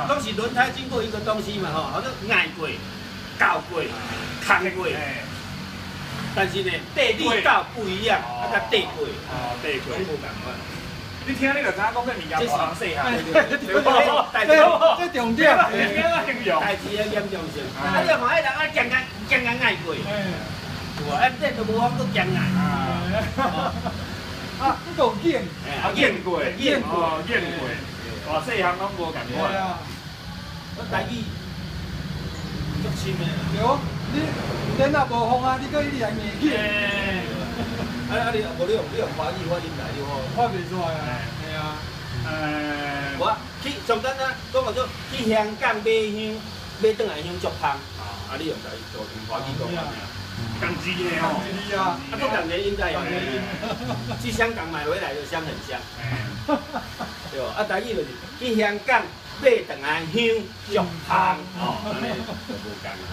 攏是輪胎經過一個東西嘛吼，好像壓過、攪過、空過，但是呢，力道不一樣，啊，佮綴過。哦，綴過。攏無仝款。你聽你就知影講這物件大人細漢。這這重點。聽啊形容。代誌的嚴重性。啊，你看，彼人啊，堅甲堅甲壓過。有啊，這都無法閣堅壓。啊，這個有硬。啊，驗過，驗過，驗過。大細項攏無仝款。我台語足深的。對，你電腦無風啊，你閣一直來硬去。啊啊！你無你用華語發音來，你好。發袂出來啊。嘿啊。我去上簡單，講叫做去香港買香，買轉來香足芳。啊，你用台用華語講啊。仝字的吼。仝字啊。啊，閣仝個音在用。去香港買回來的香很香。對無？啊，台語就是去香港買轉來香足芳。哦，按呢就無仝啊。